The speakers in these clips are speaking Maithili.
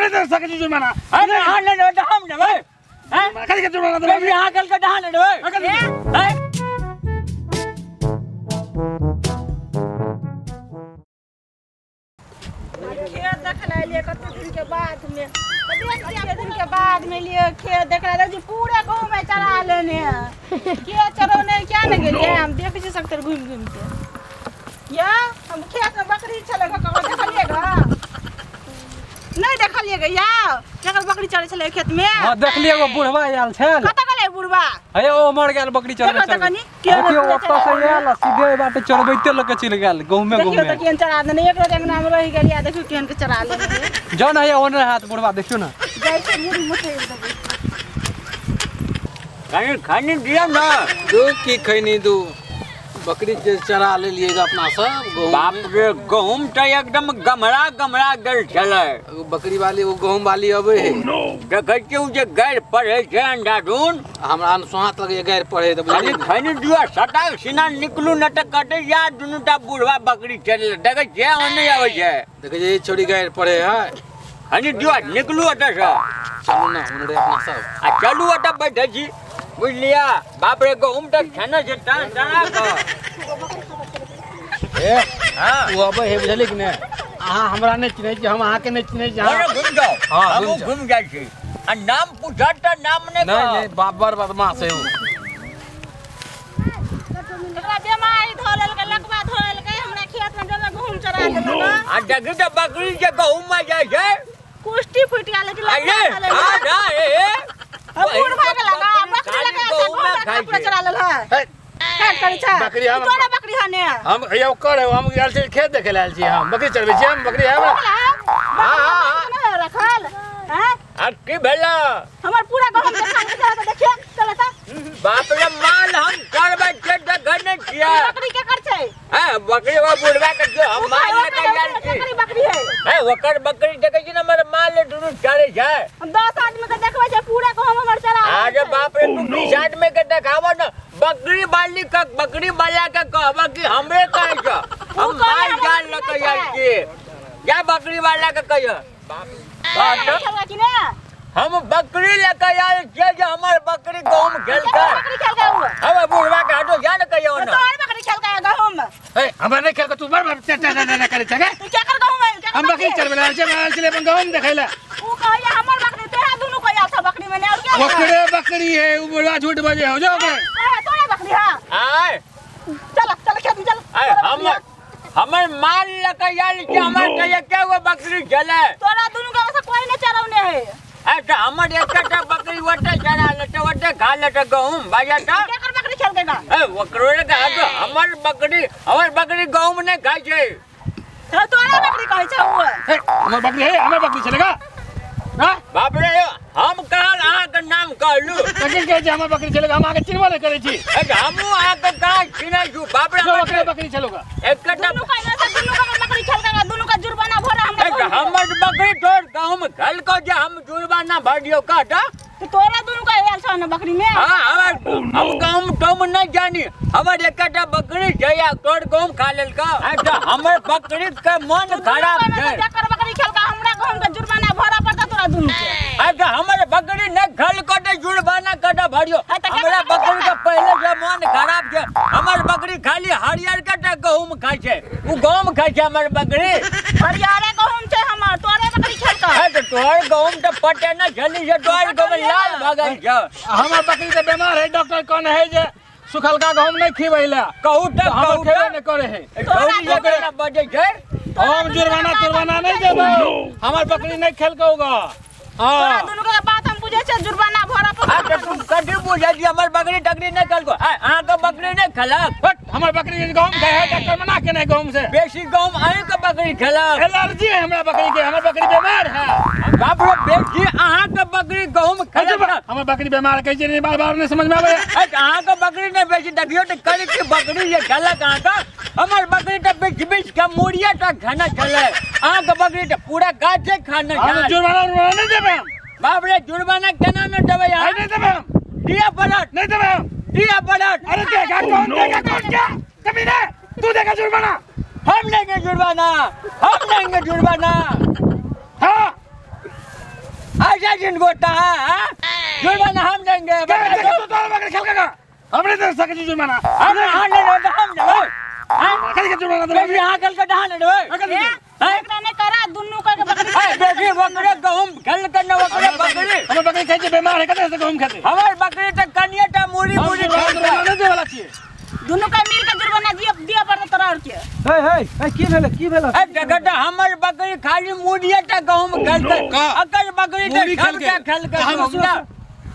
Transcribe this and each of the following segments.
नहि दे सकै छी जुर्माना। अरे अहाँ नहि देबै तऽ हम देबै। हैं? कथी के जुर्माना देबै? बेसी अहाँ कहलकै तऽ अहाँ नहि देबै। कथी के? हैं? खेत देखल एलियै कते दिन के बाद में, कते दिन के बाद में एलियै खेत देखल। देखै छी पूरा गाँव में चरा लेने है। के चरौने क्या ने गेलियै हम, देखै छी सबतर घुमि घुमि के। या हम खेत में बकरी छलै ककरो देखलियै ग? नहि देखलियै ग? या केकर बकरी चरै छलै खेत में? हाँ, देखलियै, एगो बुढ़वा आयल छल। कतऽ गेलै बुढ़वा? हे, ओ मर गेल बकरी चरबै देखो तऽ चरबै। कनि, केहन देखियौ, बकरी ओतऽ से चरा आयल आ सीधे एहि बाटे चरबैते लऽ के चलि गेल गहूमे। देखियौ गहूमे तऽ केहन चरा देने। एक रोज अंगना में रहि गेल, या देखियौ केहन के चरा लेने। जाउ ने, हैया ओने हाथ बुढ़वा, देखियौ ने। जाइ छै मुड़ी मुठैर देबै। कनि खैनी दियौ ने। दू की खैनी? दू बकरी जे चरा लेलियै अपना सब गहूम। बाप रे, गहूम तऽ एकदम गमरा गमरा गेल छलै। एगो बकरी वाली, ओ गहूम वाली अबै है। देखै छियै ओ जे गारि पढ़ै छै अंधाधुन। हमरा अनसोहाँत लगैए गारि पढ़े तऽ कनि बुझलियै ने। खैनी दियौ सटाक सिना, निकलू ने तऽ कटै जा। दुनू टा बुढ़वा बकरी चले देखै छियै, अहाँ नहि अबै छै। देखै छियै छौड़ी गारि पढ़े है। खैनी दियौ, निकलू ओतऽसँ। चलू ने उन्हरे अपना सब। आ चलू, ओतऽ बैठै छी, बुझलियै? बाप रे, गहूम तऽ खेने छै टना टना कऽ। ए। हँ। ओ अबै है, बुझलियै कि नहि? अहाँ हमरा नहि चिन्है छी, हम अहाँके नहि चिन्है छी। अरे अहाँ घुमि जाउ। हँ, हमहूँ घुमि जाउ। घुमि जाइ छी आ नाम पूछत तऽ नाम नहि नहि। कहब। नहि बाप, बड़ बदमाश है ओ। एकरा बेमारी धऽ लेलकै, लकवा धऽ लेलकै। हमरा खेत में जमे गहूम चरा देलक। आ देखी तऽ बकरी जे गहूम में जाइ छै। कुष्टी फुटि गेल कि अरे लकवा धऽ आ लेलकै। जा ए। हम बूढ़ भऽ गेला गा, बकरी खाली लगा गहूम में खाइ पूरा छै। चरा लेल है। हे, काट करै छै। बकरी हम- ई तोरा बकरी है ने? हम हैया ओकर है, हम आयल छी खेत देखे लए आयल छी। हम बकरी चरबै छी, हम बकरी है हमरा। बकरी रखल हैं? आ की भेला? हमर पूरा गहूम के खा के चला तऽ देखिए, चल तऽ। बाप रे, माल हम चरबै छियै, देखै नहि छियै? ई बकरी केकर छै? हैं, बकरी वो बुढ़वा के जो हम माल ओकर लऽ के आयल छी। केकर बकरी है? हैं, ओकर बकरी देखै छी ने, हमर माल दुनू चरै छै। हम 10 आदमी के देखबै छै, पूरा गहूम हमर चरा अरे लेलकै। बाप रे, तू 20 आदमी के देखाबऽ ने, बकरी वाली के, बकरी वाला के कहबऽ कि हमरे कहै छ, हम कहै माल हमरा जाल बकरी लऽ के नहि आयल छै। छी। जा बकरी वाला के कहियो। बाप तोरा छलऽ कि ने? हम बकरी लऽ के आयल छियै जे हमर बकरी गहूम खेलकै। केकर बकरी खेलकै उ? हम बुढ़वा के हटो, जा ने कहियो ने। तोहर बकरी खेलकै गहूम? हे, हमरा नहि खेल के, तू बड़ बड़ टे टे टे टे करै छै गे। तू केकर गहूम है? केकर हम बकरी है? चरबै लए आयल छी, हम आयल छलियै अपन गहूम देखै लए। उ कहैया हमर बकरी, तोरा दुनू कहैया छ बकरी में ने और के? ओकरे बकरी है, उ बुढ़वा झूठ बजे हो, जो ओकरे। तोरा तोरा बकरी है। आय। चल चल खेत में चल। आय। तोरा बकरी हमर है। हमर माल लऽ के आयल छी, हमर तऽ एके गो बकरी छलै। तोरा दुनू के से कोई नहीं चरौने है। आय तऽ हमर एकटा बकरी ओतऽ चरा लेतै, ओतऽ खा लेतै गहूम बाजा तऽ। केकर बकरी खेलकै गा? ए, ओकरो के हटो, हमर बकरी, हमर बकरी गहूम नहि खाइ छै। तो तोरा बकरी कहै छै उ। हे, हमर बकरी है, हमर बकरी छलै गा। हाँ? बाप रे, हम कहल अहाँके नाम कहलू। तखन कहै छै हमर बकरी छलै, हम अहाँके चिन्हबो नहि करै छी। ए, हमहूँ अहाँके कहाँ चिन्है छी? बाप रे, जो हमर ओकरे बकरी छलौ गा। एकटा दुनू का से दुनू का बकरी खेलकै गा, दुनू का जुर्माना भरा हमरा ए, गहूम के। हमर बकरी तोड़ गहूम खेलको जे हम जुर्माना भर दियौ कहता? तो तोरा दुनू का आयल छौ ने बकरी में? हाँ, हमर हम गहूम तोम नहि जानी, हमर एकटा बकरी छै आ तोड़ गहूम खा लेलको। आ तऽ हमर बकरी के मन तो दुनू खराब का में छै। से केकर बकरी खेलका, हमरा गहूम के जुर्माना भरा पड़ता तोरा दुनू के। आ तऽ हमर बकरी नहि खेलको तऽ जुर्माना कतऽ भरियौ? हाँ, तऽ हमरा केकर बकरी के पहिले से मन खराब छै। हमर बकरी खाली हरियर के टा गहूम खाइ छै, ओ गहूम खाइ छै हमर बकरी। हरियरे गहूम छै हमर, तोरे बकरी खेलका। है तऽ तोहर गहूम तऽ पटेने छली से तोहर गहूम लाल भऽ गेल छौ। हमर बकरी तऽ बीमार है, डॉक्टर कहने है जे सुखलका गहूम नहि खिबै लए। कहू तऽ तऽ हमर कहू खेबे तऽ नहि करै है। छौरी जे केना बजै छै। हम जुर्माना तुर्माना नहि देबै, हमर बकरी नहि खेलकौ गा। तोरा हाँ। दुनू के बात हम बुझै छियै, जुर्माना भरा आ पड़ता। तऽ तू कथी बुझै छी? हमर बकरी टकरी नहि खेलको? आय, अहाँके बकरी नहि खेलक? हट, हमर बकरी जे गहूम खाइ है, डॉक्टर मना केने है गहूम से। बेसी गहूम अहीँके बकरी खेलक। एलर्जी है हमरा बकरी के, हमर बकरी बीमार है। बाप रे, बेसी अहाँके बकरी गहूम खेलक ने। हमर बकरी बीमार कहै छै, बार बार नहि समझ में आबै है। आय, तऽ अहाँके बकरी नहि बेसी देखियौ तऽ करी कि बकरी जे खेलक अहाँके। हमर बकरी तऽ बीच बीच के मुड़िए टा खाना छलै, अहाँके बकरी तऽ पूरा गाछे खाना हम छल। जुर्माना उर्माना नहि देबै हम। बाप रे, जुर्माना केना नहि देबै आइ अहाँ? नहि देबै हम। दिअ पड़त। नहीं देबै हम। दिअ पड़त। अरे देगा कौन, देगा कौन? क्या कमीने, तू देगा जुर्माना? हम देंगे जुर्माना, हम देंगे जुर्माना। हाँ। तीन गोटा है जुर्माना हम देंगे। के देखे तो तोरा बकरी खेल का हम नहीं दे सके छी जुर्माना। हम हाँ नहीं देबै, हम देबै। कथी के जुर्माना देबै? बेटी हाँ कल के डहान देबै। ए, एकरा नहि करा दुनू के बकरी। ए, बेटी बकरे गहूम खेल के न बकरे बकरी। हमर बकरी खाइ छै, बेमार है, कतऽ से गहूम खेतै? हमर बकरी तऽ कनिए टा मूड़ी हम मूड़ी जुर्माना खेलकै। नहि देबऽ वाला छियै। दुनू के मिल के जुर्माना दिए दिए पड़तै तोरा और के। हे हे हे, की भेलै की भेलै? ए, देखऽ तऽ हमर बकरी खाली मूड़िए टा गहूम खेलकै। का? अकर बकरी तऽ मूड़ी सबटा खेलकै। खेलकै हम गहूम ना।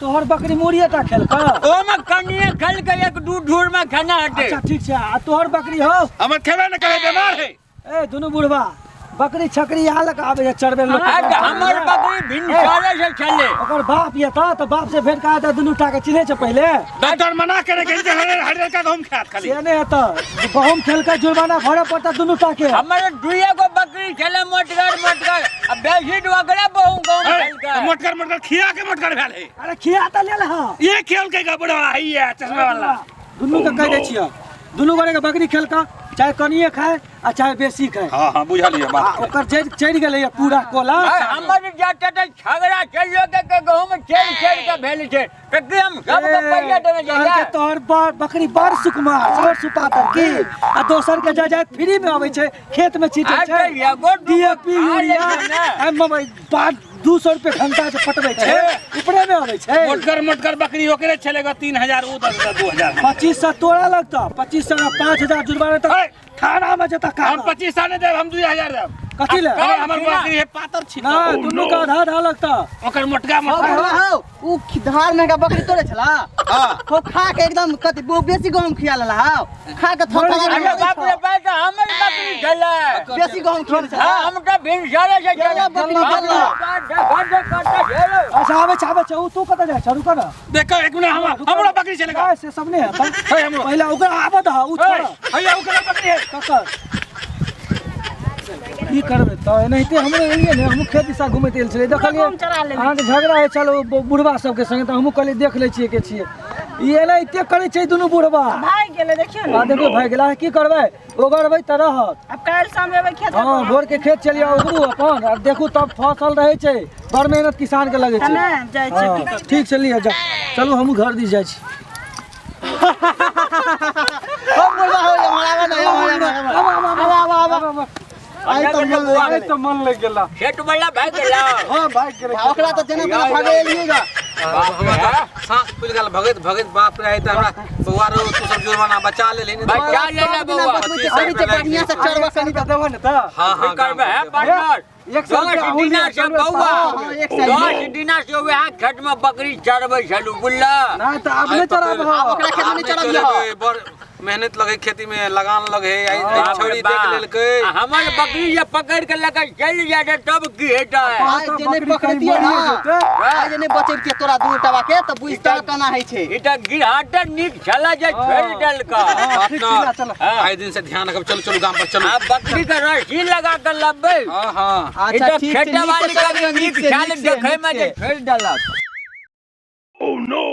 तोहर बकरी मूड़िए टा खेलकै? ओमे कनिए खेलकै, एक दू ढूर में खाना हटे। अच्छा ठीक छै, आ तोहर बकरी हौ? हमर खेबे नहि करै, बेमार है। ए दुनू बुढ़वा, बकरी छकरी यहाँ लग आबै छै चरबै लोक। ए, तऽ हमर बकरी भिनसरे से छलै। ओकर बाप ये तऽ बाप से भेंट करा तऽ दुनू टा के चिन्है छै पहिले। डॉक्टर मना करे के जे हरियर हरियरका गहूम खायत खाली। से नहि हेतै, गहूम खेलकै जुर्माना भरऽ पड़तै दुनू टा के। हमर दुइए गो बकरी छलै मोटगर मोटगर, आ बेसी ओकरे बहु गहूम ए, खेलकै। मोटगर मोटगर खिया के मोटगर भेल है। अरे खिया तऽ लेल हँ। ये खेलकै गा बुढ़वा हैया चश्मा वाला। दुनू के कहि दै छियै, दुनू गोरे के बकरी खेलका, चाहे कनिए खाए आ चाहे बेसी खाए। हाँ हाँ बुझलियै आ बात। ओकर जड़ि चढ़ि गेलैए पूरा कोला। ए, हमर जाते तऽ झगड़ा चलियो के गहूम चढ़ि चढ़ि के भेल छै, तऽ की हम सबके पैसा देने कहलकै जाइए? तोहर बकरी बड़ सुकुमार बड़ सुपातर की, आ दोसर के जाय जाय फ्री में अबै छै, खेत में छीटै आ छै तऽ एगो दूगो डीएपी खा लै यूरिया छै ने। आ मम्मी 200 रुपये घंटा से पटबै छै, ऊपरे में अबै छै। मोटगर मोटगर बकरी ओकरे छलै गा 3000, उ दऽ देतै 2000। 2500 तोरा लगतौ, 2500 5000 जुर्माना तऽ हे! थाना में जेतऽ हम कागज। 2500 नहि देब, हम 2000 देब। कथी ले? हमर हमर बकरी है पातर छी। ना दुनू के आधा आधा लगतौ। ओकर मोटका हौ मोटका बुढ़वा हौ, उ धार में का बकरी तोड़े छला। हाँ। हो खा के एकदम कथी बेसी गहूम खिया लेला हौ, खा के थोड़ा अरे बाप रे बाप, तऽ हमर बकरी छलै। बेसी गहूम खिया छला। हाँ, हम तऽ भिनसरे से छलै। बकरी छला। अच्छा आबै छै आबै छै, उ तू कतऽ जाइ छ? रुकऽ न। देखो एक मिनट, हमर हमरो बकरी छलै गा। नहीं, से सब नहीं हेतै। हे हमरो। पहिले ओकरा आबऽ दह, उ छोड़। हैया ओकरा बकरी है। ककर? की करबै तऽ एनाहिते हमरो एलियै ने, हमहूँ खेत दिशा घुमैत आयल छलियै, देखलियै गहूम चरा लेलियै। अहाँके झगड़ा होइ छल ओ बुढ़वा सबके संगे, तऽ हमहूँ कहलियै देख लै छियै के छियै। ई एनाहिते करै छै दुनू बुढ़वा। भागि गेलै देखियौ आ ने। देखियौ भागि गेलै। अहाँ की करबै, ओगरबै तऽ रहत। आब काल्हि शाम एबै खेत। हँ भोर के खेत चलि आउ, ओगरू अपन, आ देखू तब फसल रहै छै, बड़ मेहनत किसान के लगै छै। नहि जाइ छै। हँ ठीक छै, लिअ जाउ, चलू हमहूँ घर दिस जाइ छी। हौ बुढ़वा हौ, एम्हर आबऽ ने, एम्हर आबऽ, आबऽ, आबऽ, आबऽ। आइ तऽ मन लागि आइ गेलै। तऽ मन लागि गेला। खेत वाला भागि गेला। हँ भागि गेलै। आ ओकरा तऽ जेना तेना भागे एलियै गा। हमरा तऽ साँस फूलि गेल भगैत भगैत, बाप रे। आइ तऽ हमरा बौआ रो तू सब जुर्माना बचा लेलही ने। बचा लेला सब दिना बौआ। बचबै छै, कनि छै बढ़िआँ से चरबऽ कनि तऽ। देबऽ ने तऽ। हाँ हाँ की करबै हे पार्टनर? 100 रुपया 10 अहूँ दिना लिअ, से चलू, बौआ, हाँ, एक सए 10 दिना से वएह खेत में बकरी चरबै छलू, बुझलऽ? नहि तऽ आब नहि चराबह। आब ओकरा खेत में नहि चरबियौ। चलेबै, बड़ मेहनत लगे खेती में, लगान लगे, आइ आइ बाप रे छौड़ी देख बाप। लेलकै। आ हमर बकरी जे पकड़ के लऽ के चलि जाय तब की हेतै? आइ जे नहि पकड़तियै ने, आइ जे नहि बचैबतियै तोरा दू टाबा के, तऽ बुझतऽ केना होइ छै। ई तऽ गिरहटे नीक छलै जे छोड़ि देलकै। ठीक छै, चल। आइ दिन से ध्यान रखब, चलू चलू गाम पर चलू। आ बकरी के रस्सी लगा के लबबै। हाँ हाँ। ई अच्छा तऽ ठीक छै, खेते नीक वाली से कनि चरबियौ, नीक नीक से, छल नीक से, देखै नीक मे जे से। छोड़ि देलक। Oh no!